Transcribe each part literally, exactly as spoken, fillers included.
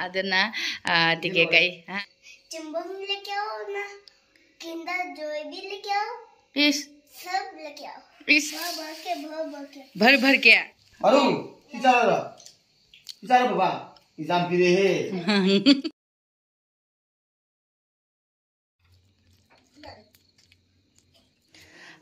ꯑꯗꯨꯅ, ꯑ, ꯇꯤꯀꯦꯠ ꯀꯛꯏ꯫ ꯍꯥ? ꯆꯨꯝꯕꯝ ꯂꯩꯀꯦꯜꯅ ꯀꯤꯟꯗꯔ ꯖꯣꯏ ꯕꯤ ꯂꯩꯀꯦꯜ꯫ ꯏꯁ꯫ ꯁꯕ ꯂꯩꯀꯦꯜ꯫ ꯏꯁ꯫ ꯚ ꯚ ꯀꯦ, ꯚ ꯚ ꯀꯦ꯫ ꯚꯔ ꯚꯔ ꯀꯦ꯫ ꯑꯔꯨ, ꯁꯤ ꯆꯥꯔꯣ꯫ ꯁꯤ ꯆꯥꯔꯣ ꯕꯕꯥ꯫ ꯑꯦꯛꯖꯥꯝ ꯄꯤꯔꯦꯍꯦ꯫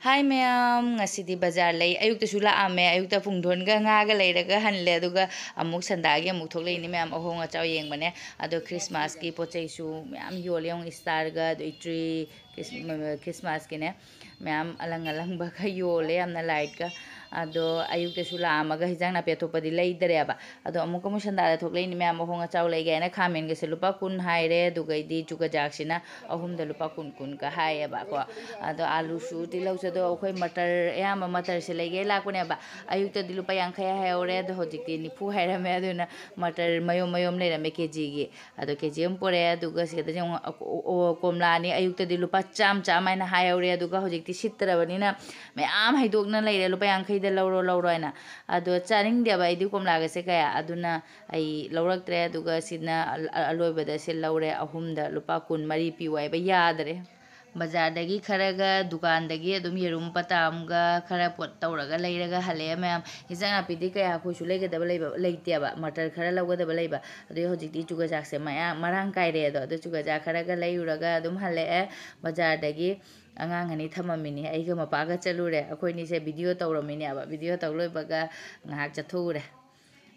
ꯍꯥꯏ ꯃꯌꯥꯝ, ꯉꯁꯤꯗꯤ ꯕꯖꯥꯔ ꯂꯩ꯫ ꯑꯌꯨꯛꯇꯁꯨ ꯂꯥꯛꯑꯝꯃꯦ꯫ ꯑꯌꯨꯛꯇ ꯄꯨꯡꯗꯣꯟꯒ ꯉꯥꯒ ꯂꯩꯔꯒ ꯍꯜꯂꯦ꯫ ꯑꯗꯨꯒ ꯑꯃꯨꯛ ꯁꯟꯗꯥꯒꯤ ꯑꯃꯨꯛ ꯊꯣꯛꯂꯛꯏꯅꯤ ꯃꯌꯥꯝ, ꯑꯍꯣꯡ ꯑꯆꯥꯎ ꯌꯦꯡꯕꯅꯦ꯫ ꯑꯗꯣ ꯈ꯭ꯔꯤꯁꯃꯥꯁꯀꯤ ꯄꯣꯠ ꯆꯩꯁꯨ ꯃꯌꯥꯝ ꯌꯣꯜꯂꯦ꯫ ꯌꯦꯡꯉꯨ, ꯏꯁꯇꯥꯔꯒ, ꯑꯗꯩ ꯇ꯭ꯔꯤ, ꯈ꯭ꯔꯤꯁ-, ꯈ꯭ꯔꯤꯁꯃꯥꯁꯀꯤꯅꯦ꯫ ꯃꯌꯥꯝ ꯑꯂꯪ ꯑꯂꯪꯕ ꯈꯔ ꯌꯣꯜꯂꯦ, ꯌꯥꯝꯅ ꯂꯥꯏꯠꯀ꯫ ꯑꯗꯣ ꯑꯌꯨꯛꯇꯁꯨ ꯂꯥꯛꯑꯝꯃꯒ ꯍꯤꯟꯖꯥꯡ ꯅꯥꯄꯤ ꯑꯇꯣꯞꯄꯗꯤ ꯂꯩꯗꯔꯦꯕ꯫ ꯑꯗꯣ ꯑꯃꯨꯛꯀ ꯑꯃꯨꯛ ꯁꯟꯗꯥꯗ ꯊꯣꯛꯂꯛꯏꯅꯤ ꯃꯌꯥꯝ, ꯑꯍꯣꯡ ꯑꯆꯥꯎ ꯂꯩꯒꯦ ꯍꯥꯏꯅ꯫ ꯈꯥꯃꯦꯟꯒꯁꯦ ꯂꯨꯄꯥ ꯀꯨꯟ ꯍꯥꯏꯔꯦ, ꯑꯗꯨꯒꯩꯗꯤ ꯆꯨꯀꯖꯥꯛꯁꯤꯅ ꯑꯍꯨꯝꯗ ꯂꯨꯄꯥ ꯀꯨꯟ ꯀꯨꯟꯒ ꯍꯥꯏꯌꯦꯕꯀꯣ꯫ ꯑꯗꯣ ꯑꯥꯂꯨꯁꯨ, ꯇꯤꯜꯍꯧꯁꯨ, ꯑꯗꯣ ꯑꯩꯈꯣꯏ ꯃꯇꯔ, ꯑꯌꯥꯝꯕ ꯃꯇꯔꯁꯦ ꯂꯩꯒꯦ ꯂꯥꯛꯄꯅꯦꯕ꯫ ꯑꯌꯨꯛꯇꯗꯤ ꯂꯨꯄꯥ ꯌꯥꯡꯈꯩ ꯍꯥꯏꯍꯧꯔꯦ, ꯑꯗꯣ ꯍꯧꯖꯤꯛꯇꯤ ꯅꯤꯐꯨ ꯍꯥꯏꯔꯝꯃꯦ꯫ ꯑꯗꯨꯅ ꯃꯇꯔ ꯃꯌꯣꯝ ꯃꯌꯣꯝ ꯂꯩꯔꯝꯃꯦ ꯀꯦ ꯖꯤꯒꯤ꯫ ꯑꯗꯣ ꯀꯦ ꯖꯤ ꯑꯃ ꯄꯣꯔꯛꯑꯦ꯫ ꯑꯗꯨꯒ ꯁꯤꯗ ꯌꯦꯡꯉꯣ, ꯑ, ꯑꯣ, ꯑꯣ, ꯀꯣꯝꯂꯥꯅꯤ꯫ ꯑꯌꯨꯛꯇꯗꯤ ꯂꯨꯄꯥ ꯆꯥꯝꯃ, ꯆꯥꯝꯃ ꯍꯥꯏꯅ ꯍꯥꯏꯍꯧꯔꯦ, ꯑꯗꯨꯒ ꯍꯧꯖꯤꯛꯇꯤ ꯁꯤꯠꯇ꯭ꯔꯕꯅꯤꯅ ꯃꯌꯥꯝ ꯍꯩꯗꯣꯛꯅ ꯂꯩꯔꯦ, "ꯂꯨꯄꯥ ꯌꯥꯡꯈꯩꯗ ꯂꯧꯔꯣ, ꯂꯧꯔꯣ" ꯍꯥꯏꯅ꯫ ꯑꯗꯣ ꯆꯥꯅꯤꯡꯗꯦꯕ ꯑꯩꯗꯤ ꯀꯣꯝꯂꯥꯒꯁꯦ ꯀꯌꯥ, ꯑꯗꯨꯅ ꯑꯩ ꯂꯧꯔꯛꯇ꯭ꯔꯦ꯫ ꯑꯗꯨꯒ ꯁꯤꯅ ꯑ-, ꯑ-, ꯑꯂꯣꯏꯕꯗ ꯁꯤ ꯂꯧꯔꯦ, ꯑꯍꯨꯝꯗ ꯂꯨꯄꯥ ꯀꯨꯟ ꯃꯔꯤ ꯄꯤꯌꯨ ꯍꯥꯏꯕ ꯌꯥꯗ꯭ꯔꯦ꯫ ꯕꯖꯥꯔꯗꯒꯤ ꯈꯔꯒ, ꯗꯨꯀꯥꯟꯗꯒꯤ ꯑꯗꯨꯝ ꯌꯦꯔꯨꯝ ꯄꯇꯥ ꯑꯃꯒ ꯈꯔ ꯄꯣꯠ ꯇꯧꯔꯒ ꯂꯩꯔꯒ ꯍꯜꯂꯛꯑꯦ ꯃꯌꯥꯝ꯫ ꯍꯤꯟꯖꯥꯡ ꯅꯥꯄꯤꯗꯤ ꯀꯌꯥ ꯑꯩꯈꯣꯏꯁꯨ ꯂꯩꯒꯗꯕ ꯂꯩꯕ, ꯂꯩꯇꯦꯕ, ꯃꯇꯔ ꯈꯔ ꯂꯧꯒꯗꯕ ꯂꯩꯕ꯫ ꯑꯗꯨꯒꯤ ꯍꯧꯖꯤꯛꯇꯤ ꯆꯨꯀꯖꯥꯛꯁꯦ ꯃꯌꯥꯝ ꯃꯔꯥꯡ ꯀꯥꯏꯔꯦ꯫ ꯑꯗꯣ, ꯑꯗꯨ ꯆꯨꯀꯖꯥꯛ ꯈꯔꯒ ꯂꯩꯔꯨꯔꯒ ꯑꯗꯨꯝ ꯍꯜꯂꯛꯑꯦ꯫ ꯕꯖꯥꯔꯗꯒꯤ ꯑꯉꯥꯡ ꯑꯅꯤ ꯊꯝꯃꯝꯃꯤꯅꯤ, ꯑꯩꯒ ꯃꯄꯥꯒ ꯆꯠꯂꯨꯔꯦ꯫ ꯑꯩꯈꯣꯏꯅꯤꯁꯦ ꯚꯤꯗꯤꯑꯣ ꯇꯧꯔꯝꯃꯤꯅꯦꯕ꯫ ꯚꯤꯗꯤꯑꯣ ꯇꯧ ꯂꯣꯏꯕꯒ ꯉꯥꯏꯍꯥꯛ ꯆꯠꯊꯣꯛꯎꯔꯦ꯫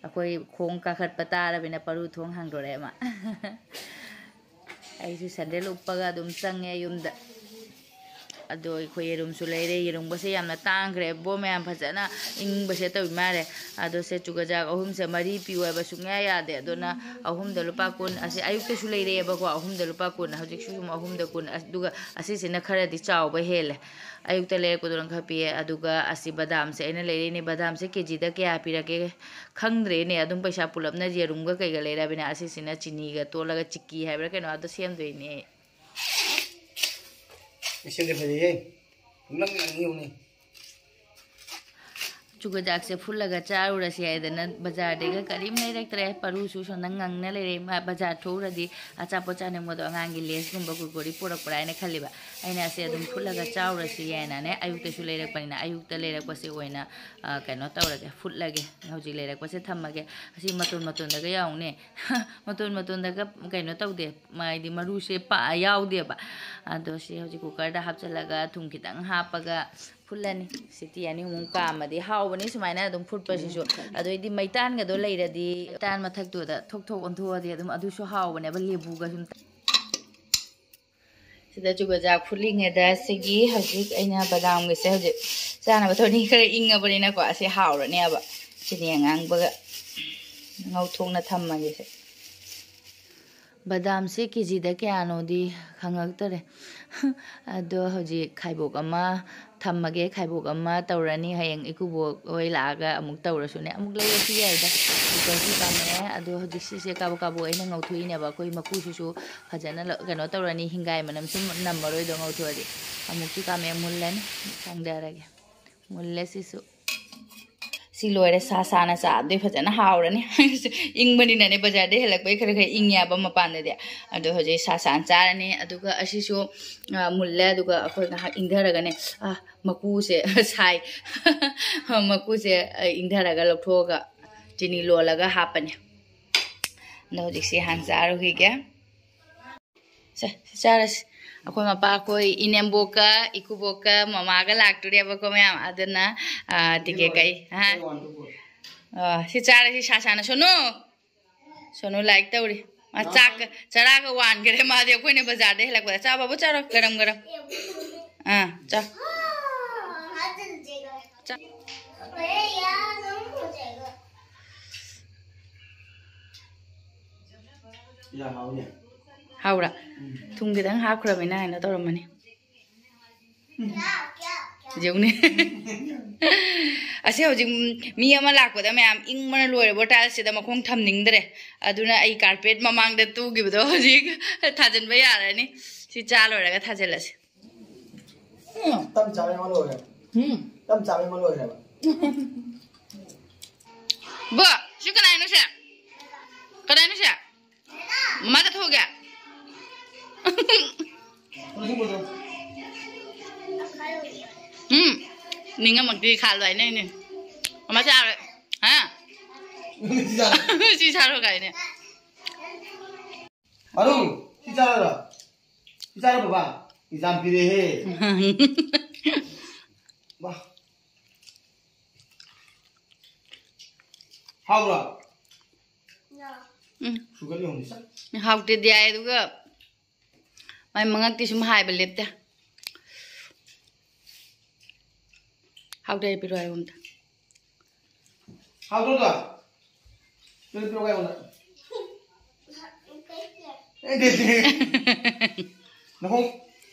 ꯑꯩꯈꯣꯏ ꯈꯣꯡ ꯀꯥꯈꯠꯄ ꯇꯥꯔꯕꯅꯤꯅ ꯄꯔꯨ ꯊꯣꯡ ꯍꯥꯡꯗꯣꯔꯛꯑꯦ ꯃꯥ꯫ ꯑꯩꯁꯨ ꯁꯦꯟꯗꯜ ꯎꯞꯄꯒ ꯑꯗꯨꯝ ꯆꯪꯉꯦ ꯌꯨꯝꯗ꯫ ꯑꯗꯣ ꯑꯩꯈꯣꯏ ꯌꯦꯔꯨꯝꯁꯨ ꯂꯩꯔꯦ꯫ ꯌꯦꯔꯨꯝꯒꯁꯦ ꯌꯥꯝꯅ ꯇꯥꯡꯈ꯭ꯔꯦ꯫ ꯕꯣ ꯃꯌꯥꯝ ꯐꯖꯅ ꯏꯪꯕꯁꯦ ꯇꯧꯏ ꯃꯥꯜꯂꯦ꯫ ꯑꯗꯣ ꯁꯦ ꯆꯨꯀꯖꯥꯛ ꯑꯍꯨꯝꯁꯦ ꯃꯔꯤ ꯄꯤꯌꯨ ꯍꯥꯏꯕ ꯁꯨꯡꯌꯥ ꯌꯥꯗꯦ꯫ ꯑꯗꯨꯅ ꯑꯍꯨꯝꯗ ꯂꯨꯄꯥ ꯀꯨꯟ꯫ ꯑꯁꯤ ꯑꯌꯨꯛꯇꯁꯨ ꯂꯩꯔꯛꯑꯦꯕꯀꯣ, ꯑꯍꯨꯝꯗ ꯂꯨꯄꯥ ꯀꯨꯟ꯫ ꯍꯧꯖꯤꯛꯁꯨ ꯑꯗꯨꯝ ꯑꯍꯨꯝꯗ ꯀꯨꯟ꯫ ꯑꯗꯨꯒ ꯑꯁꯤꯁꯤꯅ ꯈꯔꯗꯤ ꯆꯥꯎꯕ ꯍꯦꯜꯂꯦ꯫ ꯑꯌꯨꯛꯇ ꯂꯩꯔꯛꯄꯗꯨꯅ ꯈꯔ ꯄꯤꯛꯑꯦ꯫ ꯑꯗꯨꯒ ꯑꯁꯤ ꯕꯗꯥꯝꯁꯦ ꯑꯩꯅ ꯂꯩꯔꯛꯏꯅꯦ꯫ ꯕꯗꯥꯝꯁꯦ ꯀꯦ ꯖꯤꯗ ꯀꯌꯥ ꯄꯤꯔꯛꯀꯦ ꯈꯪꯗ꯭ꯔꯦꯅꯦ꯫ ꯑꯗꯨꯝ ꯄꯩꯁꯥ ꯄꯨꯂꯞꯅ ꯌꯦꯔꯨꯝꯒ ꯀꯩꯒ ꯂꯩꯔꯕꯅꯤꯅ ꯑꯁꯤꯁꯤꯅ ꯆꯤꯅꯤꯒ ꯇꯣꯠꯂꯒ ꯆꯤꯛꯀꯤ ꯍꯥꯏꯕ꯭ꯔꯥ ꯀꯩꯅꯣ ꯑꯗꯨ ꯁꯦꯝꯗꯣꯏꯅꯦ꯫ ꯏꯁꯤꯡꯁꯦ ꯐꯖꯩꯍꯦ꯫ ꯅꯪ ꯌꯥꯝ ꯌꯧꯅꯤ꯫ ꯆꯨꯖꯥꯛꯁꯦ ꯐꯨꯠꯂꯒ ꯆꯥꯔꯨꯔꯁꯤ ꯍꯥꯏꯗꯅ ꯕꯖꯥꯔꯗꯩꯒ ꯀꯔꯤꯝ ꯂꯩꯔꯛꯇ꯭ꯔꯦ꯫ ꯄꯔꯨꯁꯨ ꯁꯣꯝꯗ ꯉꯪꯅ ꯂꯩꯔꯦ꯫ ꯃꯥ ꯕꯖꯥꯔ ꯊꯣꯛꯎꯔꯗꯤ ꯑꯆꯥꯄꯣꯠ ꯆꯥꯅꯤꯡꯕꯗꯣ, ꯑꯉꯥꯡꯒꯤ ꯂꯦꯁꯀꯨꯝꯕ ꯀꯨꯔꯀꯨꯔꯤ ꯄꯨꯔꯛꯄ꯭ꯔꯥ ꯍꯥꯏꯅ ꯈꯜꯂꯤꯕ꯫ ꯑꯩꯅ ꯑꯁꯦ ꯑꯗꯨꯝ ꯐꯨꯠꯂꯒ ꯆꯥꯎꯔꯁꯤ ꯍꯥꯏꯅꯅꯦ, ꯑꯌꯨꯛꯇꯁꯨ ꯂꯩꯔꯛꯄꯅꯤꯅ ꯑꯌꯨꯛꯇ ꯂꯩꯔꯛꯄꯁꯦ ꯑꯣꯏꯅ, ꯑ, ꯀꯩꯅꯣ ꯇꯧꯔꯒꯦ, ꯐꯨꯠꯂꯒꯦ꯫ ꯍꯧꯖꯤꯛ ꯂꯩꯔꯛꯄꯁꯦ ꯊꯝꯃꯒꯦ꯫ ꯑꯁꯤ ꯃꯇꯣꯟ ꯃꯇꯣꯟꯗꯒ ꯌꯥꯎꯅꯦ꯫ ꯃꯇꯣꯟ ꯃꯇꯣꯟꯗꯒ ꯀꯩꯅꯣ ꯇꯧꯗꯦ, ꯃ-, ꯍꯥꯏꯗꯤ ꯃꯔꯨꯁꯦ ꯄꯥꯛ ꯌꯥꯎꯗꯦꯕ꯫ ꯑꯗꯣ ꯁꯤ ꯍꯧꯖꯤꯛ ꯀꯨꯀꯔꯗ ꯍꯥꯞꯆꯤꯜꯂꯒ ꯊꯨꯝ ꯈꯤꯇꯪ ꯍꯥꯞꯄꯒ ꯐꯨꯠꯂꯅꯤ꯫ ꯁꯤꯇꯤ ꯑꯅꯤ ꯑꯍꯨꯝ ꯀꯥꯝꯃꯗꯤ ꯍꯥꯎꯕꯅꯤ ꯁꯨꯃꯥꯏꯅ ꯑꯗꯨꯝ ꯐꯨꯠꯄꯁꯤꯁꯨ꯫ ꯑꯗꯩꯗꯤ ꯃꯩꯇꯥꯟꯒꯗꯣ ꯂꯩꯔꯗꯤ, ꯃꯩꯇꯥꯟ ꯃꯊꯛꯇꯨꯗ ꯊꯣꯛ ꯊꯣꯛ ꯑꯣꯟꯊꯣꯛꯑꯗꯤ ꯑꯗꯨꯝ ꯑꯗꯨꯁꯨ ꯍꯥꯎꯕꯅꯦꯕ, ꯂꯦꯕꯨꯒ ꯁꯨꯝ꯫ ꯁꯤꯗ ꯆꯨꯖꯥꯛ ꯐꯨꯠꯂꯤꯉꯩꯗ ꯁꯤꯒꯤ ꯍꯧꯖꯤꯛ ꯑꯩꯅ ꯕꯗꯥꯝꯒꯤꯁꯦ ꯍꯧꯖꯤꯛ ꯆꯥꯅꯕ ꯊꯣꯛꯅꯤ, ꯈꯔ ꯏꯪꯉꯕꯅꯤꯅꯀꯣ꯫ ꯑꯁꯤ ꯍꯥꯎꯔꯅꯦꯕ꯫ ꯆꯤꯅꯤ ꯑꯉꯥꯡꯕꯒ ꯉꯧꯊꯣꯛꯅ ꯊꯝꯃꯒꯦꯁꯦ꯫ ꯕꯗꯥꯝꯁꯦ ꯀꯦ ꯖꯤꯗ ꯀꯌꯥꯅꯣꯗꯤ ꯈꯪꯉꯛꯇꯔꯦ꯫ ꯑꯗꯣ ꯍꯧꯖꯤꯛ ꯈꯥꯏꯕꯣꯛ ꯑꯃ ꯊꯝꯃꯒꯦ꯫ ꯈꯥꯏꯕꯣꯛ ꯑꯃ ꯇꯧꯔꯅꯤ꯫ ꯍꯌꯦꯡ ꯏꯀꯨꯕꯣꯛ ꯍꯣꯏ ꯂꯥꯛꯑꯒ ꯑꯃꯨꯛ ꯇꯧꯔꯁꯨꯅꯦ, ꯑꯃꯨꯛ ꯂꯩꯔꯁꯨ ꯌꯥꯏꯗ꯫ ꯀꯨꯀꯔꯁꯨ ꯀꯥꯝꯃꯛꯑꯦ꯫ ꯑꯗꯣ ꯍꯧꯖꯤꯛ ꯁꯤꯁꯦ ꯀꯥꯕꯛ ꯀꯥꯕꯛ ꯑꯩꯅ ꯉꯧꯊꯣꯛꯏꯅꯦꯕ꯫ ꯑꯩꯈꯣꯏ ꯃꯀꯨꯁꯤꯁꯨ ꯐꯖꯅ ꯂ-, ꯀꯩꯅꯣ ꯇꯧꯔꯅꯤ, ꯍꯤꯡꯒꯥꯏ ꯃꯅꯝꯁꯨ ꯅꯝꯃꯔꯣꯏꯗꯣ ꯉꯧꯊꯣꯛꯑꯗꯤ꯫ ꯑꯃꯨꯛꯁꯨ ꯀꯥꯝꯃꯛꯑꯦ, ꯃꯨꯜꯂꯅꯤ꯫ ꯊꯥꯡꯗꯔꯒꯦ꯫ ꯃꯨꯜꯂꯦ ꯁꯤꯁꯨ꯫ ꯁꯤ ꯂꯣꯏꯔꯦ꯫ ꯁꯥ ꯁꯥꯅ ꯆꯥꯕꯗꯤ ꯐꯖꯅ ꯍꯥꯎꯔꯅꯤ꯫ ꯏꯪꯕꯅꯤꯅꯅꯦ, ꯕꯖꯥꯔꯗꯩ ꯍꯦꯜꯂꯛꯄꯩ ꯈꯔ ꯈꯔ ꯏꯪꯉꯦꯕ ꯃꯄꯥꯟꯗꯗꯤ꯫ ꯑꯗꯣ ꯍꯧꯖꯤꯛ ꯁꯥ ꯁꯥꯅ ꯆꯥꯔꯅꯤ꯫ ꯑꯗꯨꯒ ꯑꯁꯤꯁꯨ, ꯑ, ꯃꯨꯜꯂꯦ꯫ ꯑꯗꯨꯒ ꯑꯩꯈꯣꯏ ꯉꯥꯏꯍꯥꯛ ꯏꯪꯊꯔꯒꯅꯦ, ꯑ, ꯃꯀꯨꯁꯦ ꯁꯥꯏ꯫ ꯃꯀꯨꯁꯦ, ꯑ, ꯏꯪꯊꯔꯒ ꯂꯧꯊꯣꯛꯑꯒ ꯆꯤꯅꯤ ꯂꯣꯜꯂꯒ ꯍꯥꯞꯄꯅꯤ꯫ ꯑꯗꯣ ꯍꯧꯖꯤꯛꯁꯤ ꯍꯥꯟꯅ ꯆꯥꯔꯨꯈꯤꯒꯦ꯫ ꯁꯦ, ꯁꯤ ꯆꯥꯔꯁꯤ꯫ ꯑꯩꯈꯣꯏ ꯃꯄꯥ, ꯑꯩꯈꯣꯏ ꯏꯅꯦꯝꯕꯣꯛꯀ, ꯏꯀꯨꯕꯣꯛꯀ, ꯃꯃꯥꯒ ꯂꯥꯛꯇꯣꯔꯦꯕꯀꯣ ꯃꯌꯥꯝ꯫ ꯑꯗꯨꯅ, ꯑ, ꯇꯤꯀꯦꯠ ꯀꯛꯏ꯫ ꯍꯥ? ꯑ, ꯁꯤ ꯆꯥꯔꯁꯤ, ꯁꯥ ꯁꯥꯅ꯫ ꯁꯣꯅꯨ! ꯁꯣꯅꯨ ꯂꯥꯏꯔꯤꯛ ꯇꯧꯔꯤ꯫ ꯃꯥ ꯆꯥꯛꯀ, ꯆꯔꯥꯒ ꯋꯥꯟꯈꯔꯦ ꯃꯥꯗꯤ, ꯑꯩꯈꯣꯏꯅ ꯕꯖꯥꯔꯗ ꯍꯦꯜꯂꯛꯄꯗ꯫ ꯆꯥ ꯕꯥꯕꯨ, ꯆꯥꯔꯣ꯫ ꯒꯔꯝ ꯒꯔꯝ꯫ ꯑꯥ, ꯆꯥ꯫ ꯆꯥ꯫ ꯌꯥ, ꯍꯥꯎꯅꯦ꯫ ꯍꯥꯎꯔꯥ? ꯎꯝ꯫ ꯊꯨꯝ ꯈꯤꯇꯪ ꯍꯥꯞꯈ꯭ꯔꯕꯅꯤꯅ ꯀꯩꯅꯣ ꯇꯧꯔꯝꯃꯅꯤ꯫ ꯎꯝ꯫ ꯌꯦꯡꯉꯨꯅꯦ꯫ ꯑꯁꯤ ꯍꯧꯖꯤꯛ ꯃꯤ ꯑꯃ ꯂꯥꯛꯄꯗ ꯃꯌꯥꯝ ꯏꯪꯕꯅ ꯂꯣꯏꯔꯕ ꯇꯥꯏꯜꯁꯤꯗ ꯃꯈꯣꯡ ꯊꯝꯅꯤꯡꯗ꯭ꯔꯦ꯫ ꯑꯗꯨꯅ ꯑꯩ ꯀꯥꯔꯄꯦꯠ ꯃꯃꯥꯡꯗ ꯇꯨꯈꯤꯕꯗꯣ ꯍꯧꯖꯤꯛ ꯊꯥꯖꯤꯟꯕ ꯌꯥꯔꯅꯤ꯫ ꯁꯤ ꯆꯥ ꯂꯣꯏꯔꯒ ꯊꯥꯖꯤꯜꯂꯁꯤ꯫ ꯇꯞ ꯆꯥꯕꯩ ꯑꯃ ꯂꯣꯏꯔꯦ꯫ ꯎꯝ꯫ ꯇꯞ ꯆꯥꯕꯩ ꯑꯃ ꯂꯣꯏꯔꯦꯕ꯫ ꯕꯣ, ꯁꯤ ꯀꯅꯥꯏꯅꯣ ꯁꯦ? ꯀꯅꯥꯏꯅꯣ ꯁꯦ? ꯃꯃꯥ ꯆꯠꯊꯣꯛꯑꯒꯦ꯫ ꯎꯝ, ꯅꯤꯡꯉꯝꯃꯛꯇꯦ ꯈꯥꯜꯂꯣ ꯍꯥꯏꯅꯩꯅꯦ꯫ ꯃꯃꯥ ꯆꯥꯔꯣꯏ꯫ ꯍꯥ? ꯁꯤ ꯆꯥꯔꯣ ꯀꯥꯏꯅꯦ꯫ ꯑꯔꯨ, ꯁꯤ ꯆꯥꯔꯣꯏꯔꯣ? ꯁꯤ ꯆꯥꯔꯣ ꯕꯕꯥ? ꯑꯦꯛꯖꯥꯝ ꯄꯤꯔꯦꯍꯦ꯫ ꯋꯥ꯫ ꯍꯥꯎꯕ꯭ꯔꯣ? ꯎꯝ꯫ ꯁꯨꯒꯠ ꯌꯦꯡꯉꯨꯅꯦ ꯁꯛ꯫ ꯍꯥꯎꯇꯦꯗꯤ ꯍꯥꯏ, ꯑꯗꯨꯒ ꯃꯥꯏ ꯃꯉꯛꯇꯤ ꯁꯨꯝ ꯍꯥꯏꯕ ꯂꯦꯞꯇꯦ꯫ ꯍꯥꯎꯇꯦ ꯍꯥꯏ, ꯄꯤꯔꯛꯑꯣ ꯍꯥꯏꯌꯣ ꯑꯝꯇ꯫ ꯍꯥꯎꯇ꯭ꯔꯣ ꯑꯗꯣ? ꯄꯤꯔꯛꯑꯣ, ꯄꯤꯔꯛꯑꯣ ꯍꯥꯏꯌꯣ ꯑꯝꯇ꯫ ꯑꯦ, ꯗꯦ, ꯗꯦ꯫ ꯅꯈꯣꯡ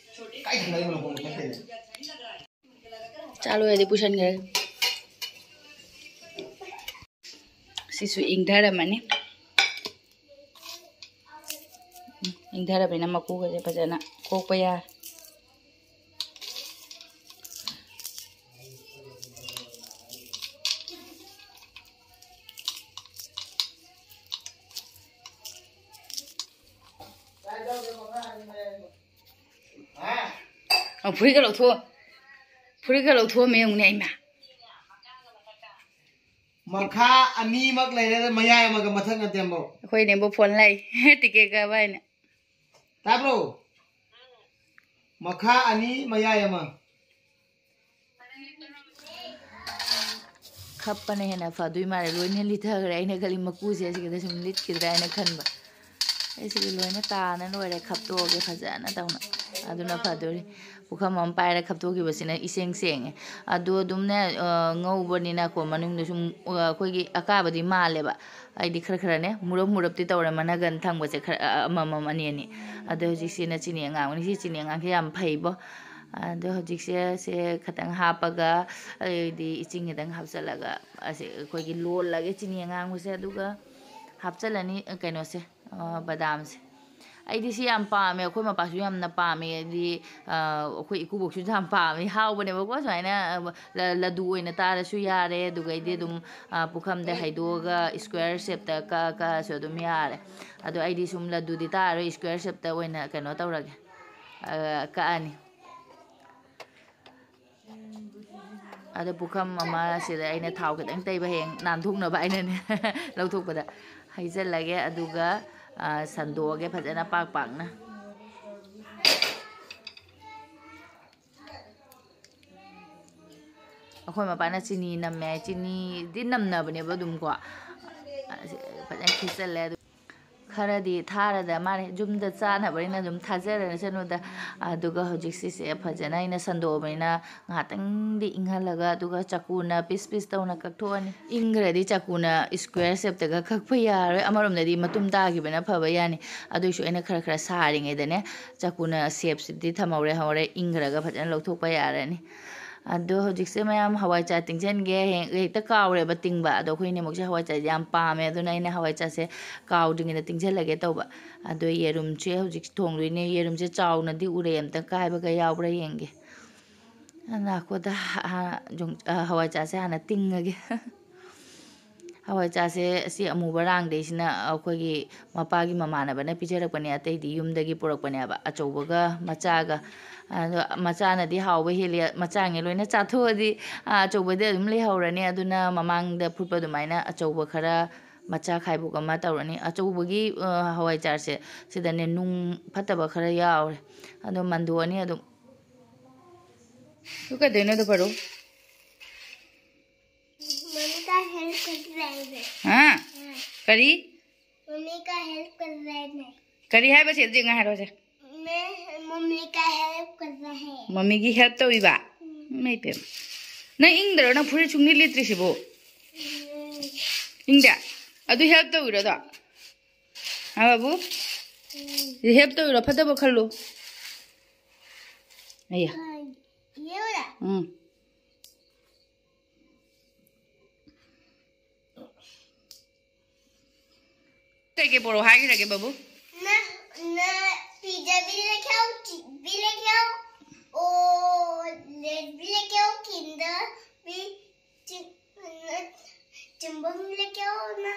ꯀꯥꯏ ꯊꯝꯗꯣꯏꯅꯣ ꯅꯈꯣꯡ ꯃꯊꯛꯇꯩꯅꯦ? ꯆꯥ ꯂꯣꯏꯔꯗꯤ ꯄꯨꯁꯟꯈ꯭ꯔꯦ꯫ ꯁꯤꯁꯨ ꯏꯪꯊꯔꯝꯃꯅꯤ꯫ ꯎꯝ, ꯏꯪꯊꯔꯕꯅꯤꯅ ꯃꯀꯨꯒꯁꯦ ꯐꯖꯅ ꯀꯣꯛꯄ ꯌꯥꯔꯦ꯫ ꯑ, ꯐꯨꯔꯤꯠꯀ ꯂꯧꯊꯣꯛ-, ꯐꯨꯔꯤꯠꯀ ꯂꯧꯊꯣꯛꯑꯝꯃꯦ ꯌꯦꯡꯉꯨꯅꯦ, ꯑꯩꯃ꯫ ꯃꯈꯥ ꯑꯅꯤꯃꯛ ꯂꯩꯔꯦ, ꯃꯌꯥꯏ ꯑꯃꯒ ꯃꯊꯛ ꯅꯠꯇꯦ ꯑꯃꯐꯥꯎ꯫ ꯑꯩꯈꯣꯏ ꯅꯦꯝꯕꯣꯛ ꯐꯣꯟ ꯂꯥꯛꯏ꯫ ꯇꯤꯀꯦꯠ ꯀꯛꯑꯕ ꯍꯥꯏꯅ꯫ ꯇꯥꯕ꯭ꯔꯣ? ꯃꯈꯥ ꯑꯅꯤ, ꯃꯌꯥꯏ ꯑꯃ꯫ ꯈꯞꯄꯅ ꯍꯦꯟꯅ ꯐꯗꯣꯏ ꯃꯥꯜꯂꯦ꯫ ꯂꯣꯏꯅ ꯂꯤꯠꯊꯈ꯭ꯔꯦ꯫ ꯑꯩꯅ ꯈꯜꯂꯤ ꯃꯀꯨꯁꯦ ꯑꯁꯤꯒꯤꯗ ꯁꯨꯝ ꯂꯤꯠꯈꯤꯗ꯭ꯔꯥ ꯍꯥꯏꯅ ꯈꯟꯕ꯫ ꯑꯩ ꯁꯤꯗꯤ ꯂꯣꯏꯅ ꯇꯥꯅ ꯂꯣꯏꯔꯦ꯫ ꯈꯞꯇꯣꯛꯑꯒꯦ ꯐꯖꯅ ꯇꯧꯅ꯫ ꯑꯗꯨꯅ ꯐꯗꯣꯔꯤ꯫ ꯄꯨꯈꯝ ꯑꯃ ꯄꯥꯏꯔ ꯈꯞꯇꯣꯛꯈꯤꯕꯁꯤꯅ ꯏꯁꯦꯡ ꯁꯦꯡꯉꯦ꯫ ꯑꯗꯣ ꯑꯗꯨꯝꯅꯦ, ꯑ, ꯉꯧꯕꯅꯤꯅꯀꯣ ꯃꯅꯨꯡꯗ ꯁꯨꯝ, ꯑ, ꯑꯩꯈꯣꯏꯒꯤ ꯑꯀꯥꯕꯗꯤ ꯃꯥꯜꯂꯦꯕ꯫ ꯑꯩꯗꯤ ꯈꯔ ꯈꯔꯅꯦ ꯃꯨꯔꯞ ꯃꯨꯔꯞꯇꯤ ꯇꯧꯔꯦ ꯃꯅꯒꯟ ꯊꯪꯕꯁꯦ ꯈꯔ, ꯑ, ꯑꯃꯃꯝ ꯑꯅꯤ ꯑꯅꯤ꯫ ꯑꯗꯣ ꯍꯧꯖꯤꯛꯁꯤꯅ ꯆꯤꯅꯤ ꯑꯉꯥꯡꯕꯅꯤ꯫ ꯁꯤ ꯆꯤꯅꯤ ꯑꯉꯥꯡꯁꯦ ꯌꯥꯝ ꯐꯩꯕꯣ꯫ ꯑꯗꯣ ꯍꯧꯖꯤꯛꯁꯦ ꯁꯦ ꯈꯤꯇꯪ ꯍꯥꯞꯄꯒ ꯑꯩꯗꯤ ꯏꯆꯤꯡ ꯈꯤꯇꯪ ꯍꯥꯞꯆꯤꯜꯂꯒ ꯑꯁꯤ ꯑꯩꯈꯣꯏꯒꯤ ꯂꯣꯜꯂꯒꯦ ꯆꯤꯅꯤ ꯑꯉꯥꯡꯕꯁꯦ꯫ ꯑꯗꯨꯒ ꯍꯥꯞꯆꯤꯜꯂꯅꯤ, ꯑ, ꯀꯩꯅꯣꯁꯦ, ꯑ, ꯕꯗꯥꯝꯁꯦ꯫ ꯑꯩꯗꯤ ꯁꯤ ꯌꯥꯝ ꯄꯥꯝꯃꯦ, ꯑꯩꯈꯣꯏ ꯃꯄꯥꯁꯨ ꯌꯥꯝꯅ ꯄꯥꯝꯃꯦ꯫ ꯍꯥꯏꯗꯤ ꯑꯩꯈꯣꯏ ꯏꯀꯨꯕꯣꯛꯁꯨ ꯌꯥꯝ ꯄꯥꯝꯃꯦ, ꯍꯥꯎꯕꯅꯦꯕꯀꯣ꯫ ꯁꯨꯃꯥꯏꯅ ꯂꯗꯨ ꯑꯣꯏꯅ ꯇꯥꯔꯁꯨ ꯌꯥꯔꯦ, ꯑꯗꯨꯒꯩꯗꯤ ꯑꯗꯨꯝ ꯄꯨꯈꯝꯗ ꯍꯩꯗꯣꯛꯑꯒ ꯏꯁꯀ꯭ꯋꯦꯔ ꯁꯦꯞꯇ ꯀꯛꯑ ꯀꯛꯑꯁꯨ ꯑꯗꯨꯝ ꯌꯥꯔꯦ꯫ ꯑꯗꯣ ꯑꯩꯗꯤ ꯁꯨꯝ ꯂꯗꯨꯗꯤ ꯇꯥꯔꯔꯣꯏ, ꯏꯁꯀ꯭ꯋꯦꯔ ꯁꯦꯞꯇ ꯑꯣꯏꯅ ꯀꯩꯅꯣ ꯇꯧꯔꯒꯦ, ꯀꯛꯑꯅꯤ꯫ ꯑꯗꯣ ꯄꯨꯈꯝ ꯑꯃ ꯁꯤꯗ ꯑꯩꯅ ꯊꯥꯎ ꯈꯤꯇꯪ ꯇꯩꯕ, ꯍꯌꯦꯡ ꯅꯥꯟꯊꯣꯛꯅꯕ ꯑꯩꯅꯅꯦ ꯂꯧꯊꯣꯛꯄꯗ ꯍꯩꯖꯤꯜꯂꯒꯦ꯫ ꯑꯗꯨꯒ ꯁꯟꯗꯣꯛꯑꯒꯦ ꯐꯖꯅ ꯄꯥꯛ ꯄꯥꯛꯅ꯫ ꯑꯩꯈꯣꯏ ꯃꯄꯥꯅ ꯆꯤꯅꯤ ꯅꯝꯃꯦ ꯍꯥꯏ꯫ ꯆꯤꯅꯤꯗꯤ ꯅꯝꯅꯕꯅꯦꯕ ꯑꯗꯨꯝꯀꯣ꯫ ꯑꯁꯤ ꯐꯖꯅ ꯈꯤꯆꯜꯂꯦ꯫ ꯑꯗꯨ ꯈꯔꯗꯤ ꯊꯥꯔꯗ ꯃꯥꯅꯦ, ꯌꯨꯝꯗ ꯆꯥꯅꯕꯅꯤꯅ ꯑꯗꯨꯝ ꯊꯥꯖꯔꯁꯅꯨꯗ꯫ ꯑꯗꯨꯒ ꯍꯧꯖꯤꯛ ꯁꯤꯁꯦ ꯐꯖꯅ ꯑꯩꯅ ꯁꯟꯗꯣꯛꯑꯕꯅꯤꯅ ꯉꯥꯏꯍꯥꯛꯇꯪꯗꯤ ꯏꯪꯍꯜꯂꯒ, ꯑꯗꯨꯒ ꯆꯥꯀꯨꯅ ꯄꯤꯁ ꯄꯤꯁ ꯇꯧꯅ ꯀꯛꯊꯣꯛꯑꯅꯤ꯫ ꯏꯪꯈ꯭ꯔꯗꯤ ꯆꯥꯀꯨꯅ ꯏꯁꯀ꯭ꯋꯦꯔ ꯁꯦꯞꯇꯒ ꯀꯛꯄ ꯌꯥꯔꯣꯏ꯫ ꯑꯃꯔꯣꯝꯗꯗꯤ ꯃꯇꯨꯝ ꯇꯥꯈꯤꯕꯅ ꯐꯕ ꯌꯥꯅꯤ꯫ ꯑꯗꯨꯏꯁꯨ ꯑꯩꯅ ꯈꯔ ꯈꯔ ꯁꯥꯔꯤꯉꯩꯗꯅꯦ ꯆꯥꯀꯨꯅ ꯁꯦꯞꯁꯤꯗꯤ ꯊꯝꯍꯧꯔꯦ꯫ ꯍꯧꯔꯦ, ꯏꯪꯈ꯭ꯔꯒ ꯐꯖꯅ ꯂꯧꯊꯣꯛꯄ ꯌꯥꯔꯅꯤ꯫ ꯑꯗꯣ ꯍꯧꯖꯤꯛꯁꯦ ꯃꯌꯥꯝ ꯍꯋꯥꯏ ꯆꯥ ꯇꯤꯡꯁꯤꯟꯒꯦ꯫ ꯍꯌꯦꯡ ꯍꯦꯛꯇ ꯀꯥꯎꯔꯦꯕ ꯇꯤꯡꯕ꯫ ꯑꯗꯣ ꯑꯩꯈꯣꯏ ꯏꯅꯦꯃꯨꯛꯁꯦ ꯍꯋꯥꯏ ꯆꯥꯁꯦ ꯌꯥꯝ ꯄꯥꯝꯃꯦ꯫ ꯑꯗꯨꯅ ꯑꯩꯅ ꯍꯋꯥꯏ ꯆꯥꯁꯦ ꯀꯥꯎꯗ꯭ꯔꯤꯉꯩꯗ ꯇꯤꯡꯁꯤꯜꯂꯒꯦ ꯇꯧꯕ꯫ ꯑꯗꯣ ꯌꯦꯔꯨꯝꯁꯦ ꯍꯧꯖꯤꯛ ꯊꯣꯡꯗꯣꯏꯅꯦ꯫ ꯌꯦꯔꯨꯝꯁꯦ ꯆꯥꯎꯅꯗꯤ ꯎꯔꯦ, ꯑꯝꯇ ꯀꯥꯏꯕꯒ ꯌꯥꯎꯕ꯭ꯔꯥ ꯌꯦꯡꯒꯦ꯫ ꯉꯥꯏꯈꯣꯗ, ꯍꯋꯥꯏ ꯆꯥꯁꯦ ꯍꯥꯟꯅ ꯇꯤꯡꯉꯒꯦ꯫ ꯍꯋꯥꯏ ꯆꯥꯁꯦ ꯑꯁꯤ ꯑꯃꯨꯕ ꯔꯥꯡꯗꯩꯁꯤꯅ ꯑꯩꯈꯣꯏꯒꯤ ꯃꯄꯥꯒꯤ ꯃꯃꯥꯟꯅꯕꯅ ꯄꯤꯖꯔꯛꯄꯅꯦ, ꯑꯇꯩꯗꯤ ꯌꯨꯝꯗꯒꯤ ꯄꯨꯔꯛꯄꯅꯦꯕ, ꯑꯆꯧꯕꯒ ꯃꯆꯥꯒ꯫ ꯑꯗꯣ ꯃꯆꯥꯅꯗꯤ ꯍꯥꯎꯕ ꯍꯦꯜꯂꯤ, ꯃꯆꯥꯉꯩ ꯂꯣꯏꯅ ꯆꯥꯊꯣꯛꯑꯗꯤ, ꯑ, ꯑꯆꯧꯕꯗꯤ ꯑꯗꯨꯝ ꯂꯩꯍꯧꯔꯅꯤ꯫ ꯑꯗꯨꯅ ꯃꯃꯥꯡꯗ ꯐꯨꯠꯄ ꯑꯗꯨꯃꯥꯏꯅ ꯑꯆꯧꯕ ꯈꯔ, ꯃꯆꯥ ꯈꯥꯏꯕꯣꯛ ꯑꯃ ꯇꯧꯔꯅꯤ꯫ ꯑꯆꯧꯕꯒꯤ, ꯑ, ꯍꯋꯥꯏꯖꯥꯔꯁꯦ ꯁꯤꯗꯅꯦ ꯅꯨꯡ ꯐꯠꯇꯕ ꯈꯔ ꯌꯥꯎꯔꯦ, ꯑꯗꯣ ꯃꯟꯗꯣꯛꯑꯅꯤ ꯑꯗꯨꯝ꯫ ꯑꯗꯨ ꯀꯩꯗꯧꯅꯣ ꯑꯗꯨ ꯐꯔꯣ? मम्मी का हेल्प कर रहे हैं। हाँ? हाँ। करी? मम्मी का हेल्प कर रहे हैं। करी है बस, ये देखना है रोजा। मैं मम्मी का हेल्प कर रहा है। मम्मी की हेल्प तो हुई बा। हम्म। नहीं पे। नहीं इंदर ना पूरी चुंगी लेती सी वो। हम्म। इंदर। अदु हेल्प तो हुई रहा था। हाँ बाबू। हम्म। ये हेल्प तो हुई रहा, फतेह बखल लो। अय्या। हाँ, ये वाला। हम्म। ꯀꯩꯀꯩ ꯄꯣꯔꯛꯑꯣ ꯍꯥꯏꯈ꯭ꯔꯒꯦ ꯕꯥꯕꯨ? ꯅ-, ना पिज्जा भी लेके आओ, चिप्स भी लेके आओ, और लेज भी लेके आओ, किंडर भी, चिं-, चिंबम लेके आओ ना,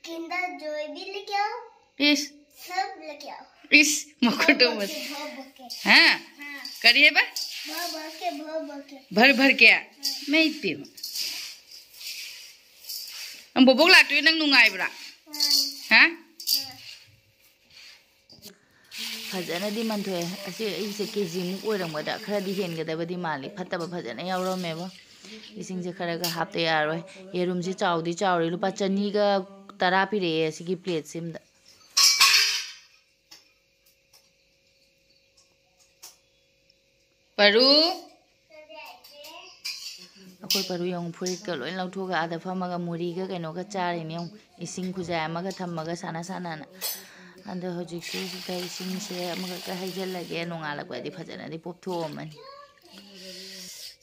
किंडर जॉय भी लेके आओ, इस सब लेके आओ। इस मकुटो मत। भर भर के। हाँ, हाँ, करिए बा। भर भर के, भर भर के। भर भर के मैं इतनी हूँ। हम बोबोक लाटू नंग नुंगाई बरा। हाँ, हाँ, हाँ। ꯐꯖꯅꯗꯤ ꯃꯟꯊꯣꯛꯑꯦ꯫ ꯑꯁꯤ ꯑꯩꯁꯦ ꯀꯦ ꯖꯤꯃꯨꯛ ꯑꯣꯏꯔꯝꯒꯗ꯭ꯔꯥ, ꯈꯔꯗꯤ ꯍꯦꯟꯒꯗꯕꯗꯤ ꯃꯥꯜꯂꯤ꯫ ꯐꯠꯇꯕ ꯐꯖꯅ ꯌꯥꯎꯔꯝꯃꯦꯕ꯫ ꯏꯁꯤꯡꯁꯦ ꯈꯔꯒ ꯍꯥꯞꯇ ꯌꯥꯔꯣꯏ꯫ ꯌꯦꯔꯨꯝꯁꯦ ꯆꯥꯎꯗꯤ ꯆꯥꯎꯔꯦ, ꯂꯨꯄꯥ ꯆꯅꯤꯒ ꯇꯔꯥ ꯄꯤꯔꯛꯑꯦ ꯑꯁꯤꯒꯤ ꯄ꯭ꯂꯦꯠꯁꯤꯃꯗ꯫ ꯄꯔꯨ꯫ ꯑꯩꯈꯣꯏ ꯄꯔꯨ ꯌꯦꯡꯉꯨ, ꯐꯨꯔꯤꯠꯀ ꯂꯣꯏ ꯂꯧꯊꯣꯛꯑꯒ ꯑꯥꯗ ꯐꯝꯃꯒ ꯃꯨꯔꯤꯒ ꯀꯩꯅꯣꯒ ꯆꯥꯔꯤꯅꯦ ꯌꯦꯡꯉꯨ꯫ ꯏꯁꯤꯡ ꯈꯨꯖꯥꯏ ꯑꯃꯒ ꯊꯝꯃꯒ ꯁꯥꯟꯅ ꯁꯥꯟꯅꯅ꯫ ꯑꯗꯣ ꯍꯧꯖꯤꯛꯁꯤꯗ ꯏꯁꯤꯡꯁꯦ ꯑꯃꯈꯛꯇ ꯍꯩꯖꯤꯜꯂꯒꯦ, ꯅꯣꯡꯉꯥꯜꯂꯛꯄꯗꯤ ꯐꯖꯅꯗꯤ ꯄꯣꯞꯊꯣꯛꯑꯝꯃꯅꯤ꯫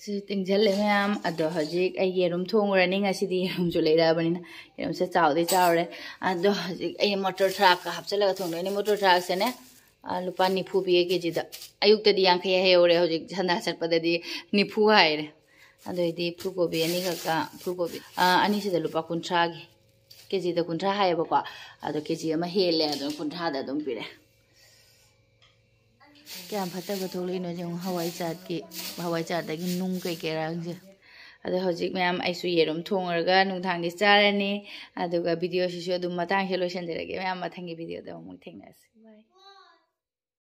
ꯁꯤ ꯇꯤꯡꯁꯤꯜꯂꯦ ꯃꯌꯥꯝ꯫ ꯑꯗꯣ ꯍꯧꯖꯤꯛ ꯑꯩ ꯌꯦꯔꯨꯝ ꯊꯣꯡꯉꯨꯔꯅꯤ꯫ ꯉꯁꯤꯗꯤ ꯌꯦꯔꯨꯝꯁꯨ ꯂꯩꯔꯛꯑꯕꯅꯤꯅ ꯌꯦꯔꯨꯝꯁꯦ ꯆꯥꯎꯗꯤ ꯆꯥꯎꯔꯦ꯫ ꯑꯗꯣ ꯍꯧꯖꯤꯛ ꯑꯩ ꯃꯣꯇꯣꯔ ꯊ꯭ꯔꯥꯛꯀ ꯍꯥꯞꯆꯤꯜꯂꯒ ꯊꯣꯡꯗꯣꯏꯅꯦ꯫ ꯃꯣꯇꯣꯔ ꯊ꯭ꯔꯥꯛꯁꯦꯅꯦ, ꯑ, ꯂꯨꯄꯥ ꯅꯤꯐꯨ ꯄꯤꯌꯦ ꯀꯦ ꯖꯤꯗ꯫ ꯑꯌꯨꯛꯇꯗꯤ ꯌꯥꯡꯈꯩ ꯍꯩꯍꯧꯔꯦ, ꯍꯧꯖꯤꯛ ꯁꯟꯗꯥ ꯆꯠꯄꯗꯗꯤ ꯅꯤꯐꯨ ꯍꯥꯏꯔꯦ꯫ ꯑꯗꯨꯑꯣꯏꯗꯤ ꯐꯨꯜ ꯀꯣꯕꯤ ꯑꯅꯤꯈꯛꯀ, ꯐꯨꯜ ꯀꯣꯕꯤ, ꯑ, ꯑꯅꯤꯁꯤꯗ ꯂꯨꯄꯥ ꯀꯨꯟꯊ꯭ꯔꯥꯒꯤ, ꯀꯦ ꯖꯤꯗ ꯀꯨꯟꯊ꯭ꯔꯥ ꯍꯥꯏꯌꯦꯕꯀꯣ, ꯑꯗꯣ ꯀꯦ ꯖꯤ ꯑꯃ ꯍꯦꯜꯂꯦ, ꯑꯗꯨꯅ ꯀꯨꯟꯊ꯭ꯔꯥꯗ ꯑꯗꯨꯝ ꯄꯤꯔꯦ꯫ ꯀꯌꯥꯝ ꯐꯠꯇꯕ ꯊꯣꯛꯂꯛꯏꯅꯣ ꯌꯦꯡꯉꯨ, ꯍꯋꯥꯏ ꯆꯥꯠꯀꯤ, ꯍꯋꯥꯏ ꯆꯥꯠꯇꯒꯤ ꯅꯨꯡ ꯀꯩꯀꯩꯔꯥꯡꯁꯦ꯫ ꯑꯗꯣ ꯍꯧꯖꯤꯛ ꯃꯌꯥꯝ ꯑꯩꯁꯨ ꯌꯦꯔꯨꯝ ꯊꯣꯡꯉꯨꯔꯒ ꯅꯨꯡꯗꯥꯡꯒꯤ ꯆꯥꯔꯅꯤ꯫ ꯑꯗꯨꯒ ꯚꯤꯗꯤꯑꯣꯁꯤꯁꯨ ꯑꯗꯨꯝ ꯃꯇꯥꯡꯁꯦ ꯂꯣꯏꯁꯤꯟꯖꯔꯒꯦ ꯃꯌꯥꯝ꯫ ꯃꯊꯪꯒꯤ ꯚꯤꯗꯤꯑꯣꯗ ꯑꯃꯨꯛ ꯊꯦꯡꯅꯔꯁꯤ꯫ ꯕꯥꯏ꯫